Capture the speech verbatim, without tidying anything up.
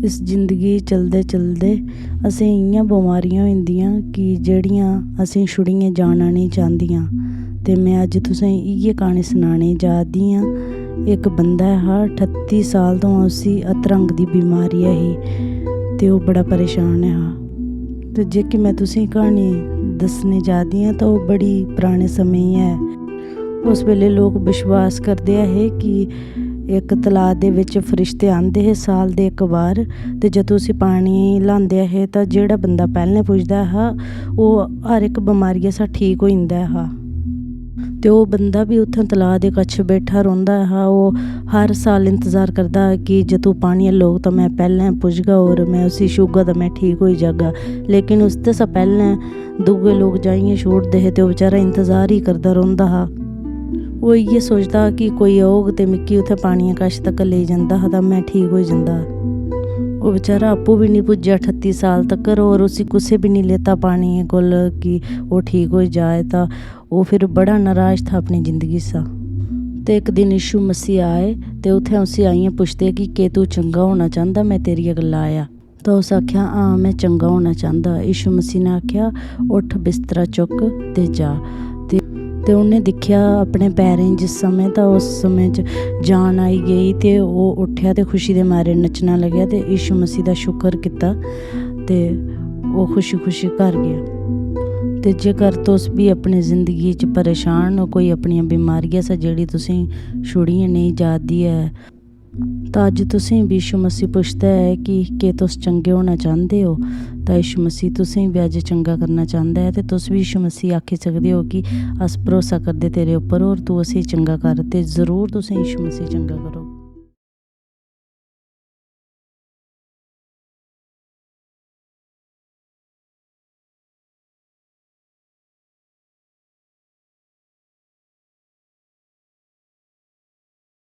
इस जिंदगी चलदे चलदे असें इ'यां बमारियां होई जंदियां कि जेह्ड़ियां असें छुड़ियै जाना नेईं चांह्दियां। ते में अज्ज तुसें इ'यै क्हानी सनाने जा दी आं। इक बंदा हा, ठत्ती साल थमां उसी अतरंग दी बमारी ऐ ही ते ओह् बड़ा परेशान ऐ हा। ते जेह्की में तुसें क्हानी दस्सने जा दी आं, तां ओह् बड़ी पराने समें दी ऐ। उस बेल्लै लोक विश्वास करदे ऐ हे कि इक तलाऽ दे बिच फरिश्ते आंदे हे साल दे इक बार, ते जदूं उसी पानी लांदे हे, तां जेह्ड़ा बंदा पैह्लें पुजदा हा, ओह् हर इक बमारिया शा ठीक होई जंदा हा। ते ओह् बंदा बी उत्थें तलाऽ दे कच्छ बैठा रौंह्दा हा। ओह् हर साल इंतजार करदा हा कि जदूं पानी आह्ले लोक, तां में पैह्लें पुजगा और में उसी छूगा, तां में ठीक होई जागा। लेकिन उसदे शा पैह्लें दूए लोक जाइयै छूड़दे हे, ते ओह् बेचारा इंतजार ही करदा रौंह्दा हा। ओह् इ'यै सोचदा हा कि कोई औग ते मिगी उत्थै पानियै कश तक लेई जंदा हा, तां में ठीक होई जंदा। ओह् बेचारा आपूं बी निं पुज्जेआ ठत्ती साल तक्कर, और उसी कुसै बी निं लेता पानियै कोल कि ओह् ठीक होई जाए। तां ओह् फिर बड़ा नराश था अपनी जिंदगी सा। ते इक दिन यीशु मसीह आए ते उत्थें उसी आइयै पुछदे कि केह् तू चंगा होना चांह्दा, में तेरिया गल्ला आया। तां उस आखेआ, "हां, में चंगा होना चांह्दा।" यीशु मसीह ने आखेआ, "उठ, बिस्तरा चुक ते जा।" ते, ते उन्नै दिक्खेआ अपने पैरें च, जिस समें, तां उस समें च जान आई गेई ते ओह् उट्ठेआ ते खुशी दे मारे नच्चना लगेआ ते यीशु मसीह दा शुक्र कीता ते ओह् खुशी खुशी घर गेआ। ते जेकर तुस बी अपनी जिंदगी च परेशान ओ, कोई अपनियां बमारियां सा जेह्ड़ी तुसेंगी छुड़ियै नेईं जा दी ऐ, तां अज्ज तुसें बी यीशु मसीह पुछदा ऐ कि केह् तुस चंगे होना चांह्दे ओ? तां यीशु मसीह तुसें बी अज्ज चंगा करना चांह्दा ऐ ते तुस बी यीशु मसीह आखी सकदे ओ कि अस भरोसा करदे तेरे उप्पर, और तू असेंगी चंगा कर। ते जरूर तुसें यीशु मसीह चंगा करोग।